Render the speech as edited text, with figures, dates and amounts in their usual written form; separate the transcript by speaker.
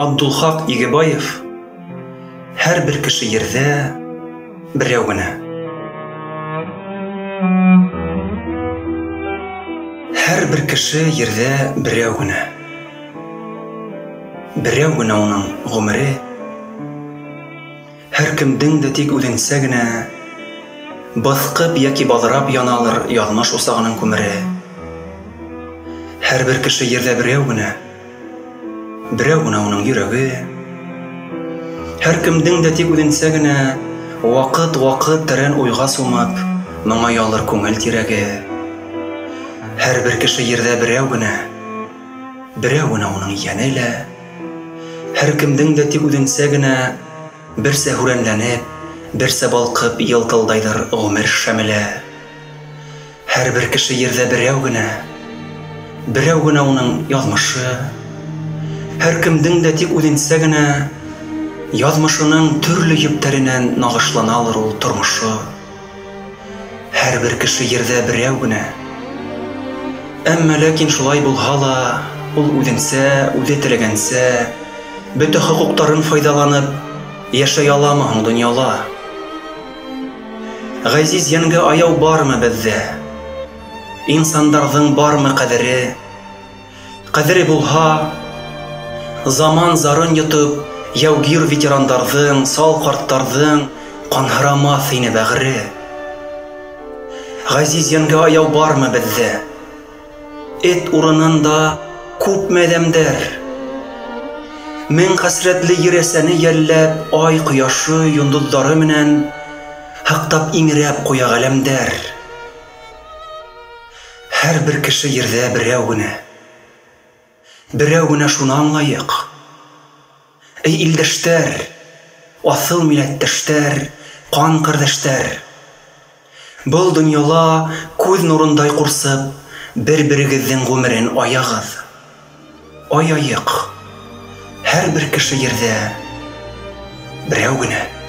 Speaker 1: Абдулхак Игебаев. Һәр бер кеше ерҙә берәү генә. Һәр бер кеше ерҙә берәү генә. Берәү генә уның ғүмере. Һәр кемдең дә тик үҙенсә генә быҫҡып йәки баҙрап яналыр яҙмыш усағының күмере. Һәр бер кеше ерҙә берәү генә. Берәү генә уның йөрәге. Һәр кемдең дә тик үҙенсә генә ваҡыт-ваҡыт тәрән уйға сумып, моңаялыр күңел тирәге. Һәр бер кеше ерҙә берәү генә. Берәү генә уның йәне лә. Һәр кемдең дә тик үҙенсә генә берсә һүрәнләнеп, берсә балҡып йылтылдайҙыр ғүмер шәмелә. Һәр бер кеше ерҙә берәү генә. Берәү генә уның яҙмышы. Һәр кемдең дә тик үҙенсә генә яҙмышының төрлө йөптәренән нағышланалыр ул тормошо. Һәр бер кеше ерҙә берәү генә. Әммә ләкин шулай булһа ла, ул үҙенсә, үҙе теләгәнсә, бөтә хоҡуҡтарын файҙаланып, йәшәй аламы һуң донъяла? Ғәзиз йәнгә аяу бармы беҙҙә? Инсандарҙың бармы ҡәҙере? Ҡәҙере булһа, заман зарын йотоп, яугир ветерандарҙың, сал ҡарттарҙың ҡанһырамаҫ ине бәғере. Ғәзиз йәнгә аяу бармы беҙҙә? Эт урынында күпме әҙәмдәр? Мең хәсрәтле ер әсәне йәлләп, ай ҡояшы йондоҙҙары менән һыҡтап иңрәп ҡуя ғаләмдәр. Һәр бер кеше ерҙә берәү генә. Берәү генә, шуны аңлайыҡ. Эй, илдәштәр, аҫыл милләттәштәр, ҡан ҡәрҙәштәр! Был донъяла күҙ нурындай ҡурсып, бер-берегеҙҙең ғүмерен аяғыҙ. Аяйыҡ. Һәр бер кеше ерҙә берәү генә.